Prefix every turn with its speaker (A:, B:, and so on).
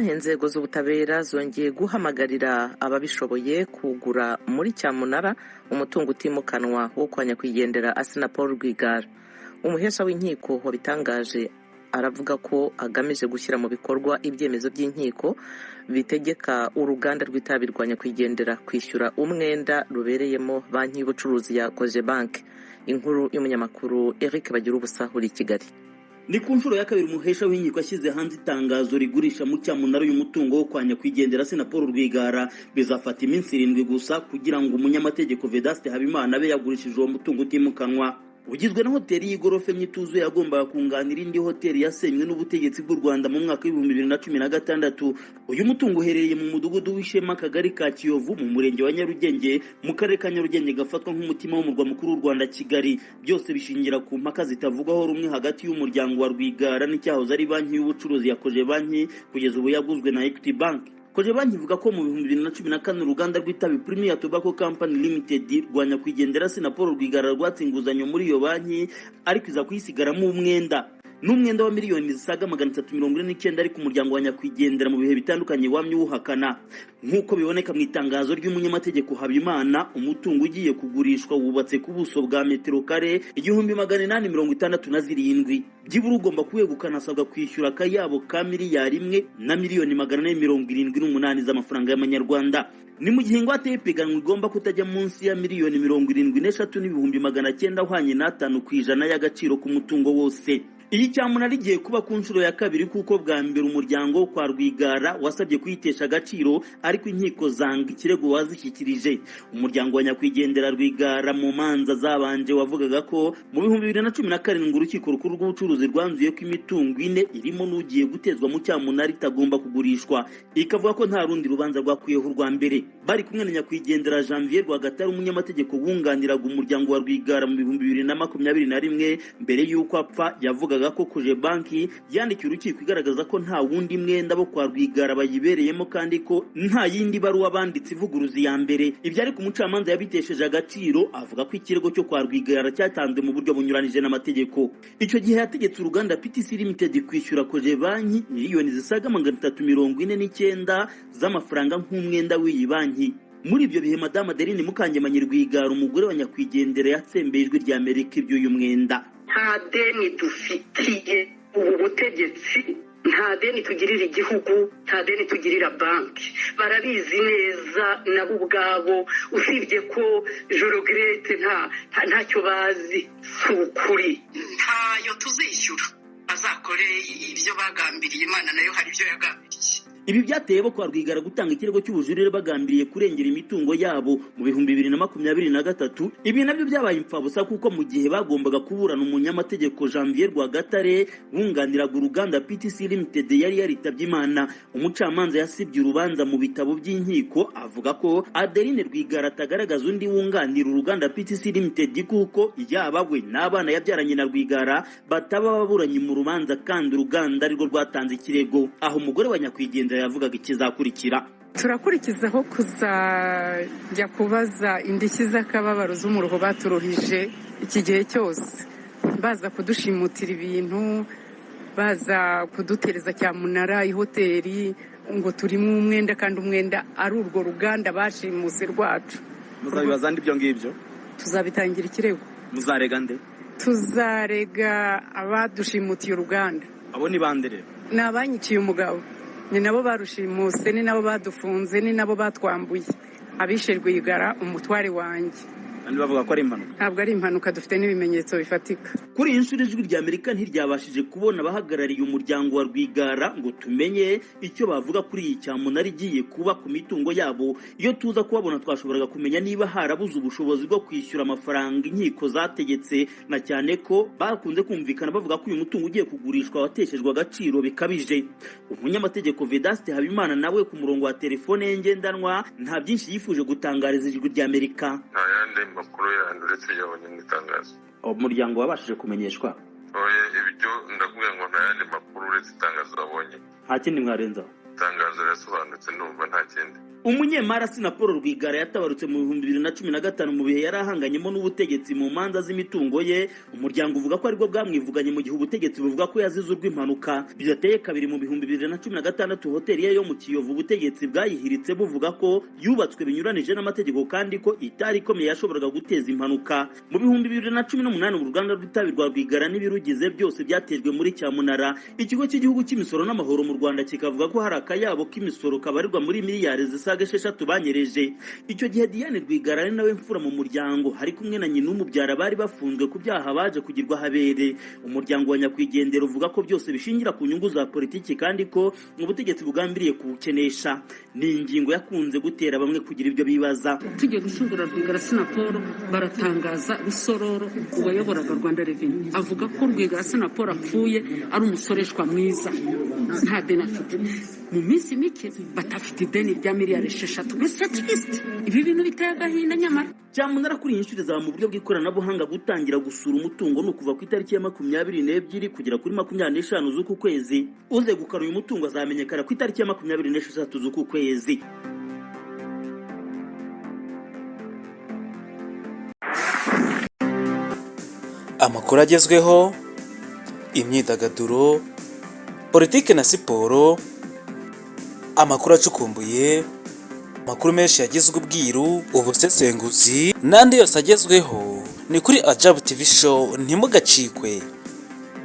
A: Inzego z'ubutabera zongeye guhamagarira ababishoboye kugura muri cyamunara umutungo utimukanwa wo kwa nyakwigendera Assinapol Rwigara. Umuhesha w'inkiko wabitangaje aravuga ko agamije gushyira mu bikorwa ibyemezo by'inkiko bitegeka uruganda rw'itabi rwa nyakwigendera kwishyura umwenda rubereyemo banki y'ubucuruzi ya Cogebanque. Inkuru y'umunyamakuru Eric Bagiruwubusa uri i Kigali.
B: Ni ku nshuro ya kabiri umuhesha w'inkiko ashyize hanze itangazo rigurisha mu cyamunara uyu mutungo wo kwa nyakwigendera Assinapol Rwigara. Bizafata iminsi 7 gusa kugira ngo umunyamategeko Vedaste Habimana abe yagurishije uwo mutungo utimukanwa ugizwe na hoteli y'igorofa enye ituzuye yagombaga kunganira indi hoteli yasenywe n'ubutegetsi bw'u Rwanda mu mwaka wa 2016. Uyu mutungo uherereye mu mudugudu w'Ishema, akagari ka Kiyovu, mu murenge wa Nyarugenge, mu karere ka Nyarugenge gafatwa nk'umutima w'umurwa mukuru w'u Rwanda, Kigali. Byose bishingira ku mpaka zitavugwaho rumwe hagati y'umuryango wa Rwigara n'icyahoze ari banki y'ubucuruzi ya Cogebanque, kugeza ubu yaguzwe na Equity Bank. Cogebanque ivuga ko mu 2014 uruganda rw'itabi Premier Tobacco Company Limited rwa nyakwigendera Assinapol Rwigara rwatse inguzanyo muri iyo banki, ariko iza kuyisigaramo umwenda n'umwenda wa miliyoni zisaga 349, ariko umuryango wa nyakwigendera mu bihe bitandukanye wamye uwuhakana. Nk'uko biboneka mu itangazo ry'umunyamategeko Habimana, umutungo ugiye kugurishwa wubatse ku buso bwa metero kare 1867. Byibura ugomba kuwegukana asabwa kwishyura akayabo ka miliyari 1 na miliyoni 478 z'amafaranga y'amanyarwanda. Ni mu gihe ingwate y'ipiganwa igomba kutajya munsi ya miliyoni 73 n'ibihumbi 900, ahwanye na 5% y'agaciro k'umutungo wose. Iyi cyamunara igiye kuba ku nshuro ya kabiri, kuko bwa mbere umuryango wo kwa Rwigara wasabye kuyitesha agaciro, ariko inkiko zanga ikirego wazishyikirije. Umuryango wa nyakwigendera Rwigara mu manza zabanje wavugaga ko mu 2017 urukiko rukuru rw'ubucuruzi rwanzuye ko imitungo ine irimo n'ugiye gutezwa mu cyamunara itagomba kugurishwa, ikavuga ko nta rundi rubanza rwakwiyeho urwa mbere. Bari kumwe na nyakwigendera Janvier Rwagatare, umunyamategeko wunganiraga umuryango wa Rwigara mu 2021 mbere y'uko apfa, yavugaga ko Cogebanque yandikiye urukiko igaragaza ko nta wundi mwenda bo kwa Rwigara bayibereyemo, kandi ko nta yindi baruwa banditse ivuguruza iya mbere. Ibyo ariko umucamanza yabitesheje agaciro, avuga ko ikirego cyo kwa Rwigara cyatanzwe mu buryo bunyuranije n'amategeko. Icyo gihe yategetse uruganda PTC Limited kwishyura Cogebanque miliyoni zisaga 349 z'amafaranga nk'umwenda w'iyi banki. Muri ibyo bihe, Madamu Adeline Mukangemanyi Rwigara, umugore wa nyakwigendera, yatsembeye Ijwi rya Amerika iby'uyu mwenda.
C: Nta deni dufitiye ubu butegetsi, nta deni tugirira igihugu, nta deni tugirira banki. Barabizi neza nabo ubwabo, usibye ko je regrette ntacyo bazi, si ukuri.
D: Ntayo tuzishyura. Bazakore ibyo bagambiriye, Imana nayo hari ibyo yagambiriye.
B: Ibi byateye bo kwa Rwigara gutanga ikirego cy'ubujurire bagambiriye kurengera imitungo yabo mu 2023. Ibi nabyo byabaye imfabusa, kuko mu gihe bagombaga kuburana, umunyamategeko Janvier Rwagatare wunganiraga uruganda PTC Limited yari yaritabye Imana. Umucamanza yasibye urubanza mu bitabo by'inkiko, avuga ko Adeline Rwigara atagaragaza undi wunganira uruganda PTC Limited, kuko yaba we n'abana yabyaranye na Rwigara bataba baburanye mu rubanza kandi uruganda arirwo rwatanze ikirego. Aho umugore wa nyakwigendera yavugaga ikizakurikira.
E: Turakurikizaho kuzajya kubaza indishyi z'akababaro z'umuruho baturuhije iki gihe cyose, baza kudushimutira ibintu, baza kudutereza cyamunara ihoteli ngo turimo umwenda, kandi umwenda ari urwo ruganda bashimuse rwacu.
F: Muzabibaza nde ibyo ngibyo?
E: Tuzabitangira ikirego.
F: Muzarega nde?
E: Tuzarega abadushimutiye uruganda.
F: Abo ni bande rero?
E: Ni abanyiciye umugabo, ni nabo barushimuse, ni nabo badufunze, ni nabo batwambuye, abishe Rwigara umutware wanjye.
F: Kandi bavuga ko ari impanuka.
E: Ntabwo ari impanuka, dufite n'ibimenyetso bifatika.
B: Kuri iyi nshuro Ijwi rya Amerika ntiryabashije kubona abahagarariye umuryango wa Rwigara ngo tumenye icyo bavuga kuri iyi cyamunara igiye kuba ku mitungo yabo. Iyo tuza kubabona, twashoboraga kumenya niba harabuze ubushobozi bwo kwishyura amafaranga inkiko zategetse, na cyane ko bakunze kumvikana bavuga ko uyu mutungo ugiye kugurishwa wateshejwe agaciro bikabije. Umunyamategeko Vedaste Habimana nawe ku murongo wa telefone ye ngendanwa nta byinshi yifuje gutangariza Ijwi rya Amerika.
G: Nta yandi makuru yandi uretse ibyo yabonye mu itangazo.
B: Umuryango wabashije kumenyeshwa?
G: Oya, ibyo ndakubwira ngo nta yandi makuru uretse itangazo wabonye.
B: Nta kindi mwarenzaho?
G: Itangazo rirasobanutse, ndumva nta kindi.
B: Umunyemari Assinapol Rwigara yatabarutse mu 2015, mu bihe yari ahanganyemo n'ubutegetsi mu manza z'imitungo ye. Umuryango uvuga ko aribwo bwamwivuganye, mu gihe ubutegetsi buvuga ko yazize urw'impanuka. Bidateye kabiri, mu 2016, hoteli ye yo mu Kiyovu ubutegetsi bwayihiritse, buvuga ko yubatswe binyuranije n'amategeko kandi ko itari ikomeye yashoboraga guteza impanuka. Mu 2018, uruganda rw'itabi rwa Rwigara n'ibirugize byose byatejwe muri cyamunara. Ikigo cy'Igihugu cy'Imisoro n'Amahoro mu Rwanda kikavuga ko hari akayabo k'imisoro kabarirwa muri miliyari zisaga 6 banyereje. Icyo gihe Diane Rwigara, ari nawe mfura mu muryango, ari kumwe na nyina umubyara, bari bafunzwe ku byaha, baje kugirwa habere. Umuryango wa nyakwigendera uvuga ko byose bishingira ku nyungu za politiki kandi ko ubutegetsi bugambiriye kubukenesha. Ni ingingo yakunze gutera bamwe kugira ibyo bibaza.
E: Tugiye gushyingura Rwigara Assinapol, baratangaza, Rusororo uwayoboraga Rwanda Revenue avuga ko Rwigara Assinapol apfuye ari umusoreshwa mwiza, nta deni afite. Mu minsi mike batafite ideni rya miliyari 6. Mbese triste, ibi bintu biteye agahinda nyamara.
B: Cyamunara kuri iyi nshuro izaba mu buryo bw'ikoranabuhanga. Gutangira gusura umutungo ni ukuva ku itariki ya 22 kugera kuri 25 z'uku kwezi. Uzegukana uyu mutungo azamenyekana ku itariki ya 26 z'uku kwezi.
H: Amakuru agezweho, imyidagaduro, politiki na siporo, amakuru acukumbuye, amakuru menshi yagizwe ubwiru, ubusesenguzi n'andi yose agezweho ni kuri Ajabu TV Show. Ntimugacikwe.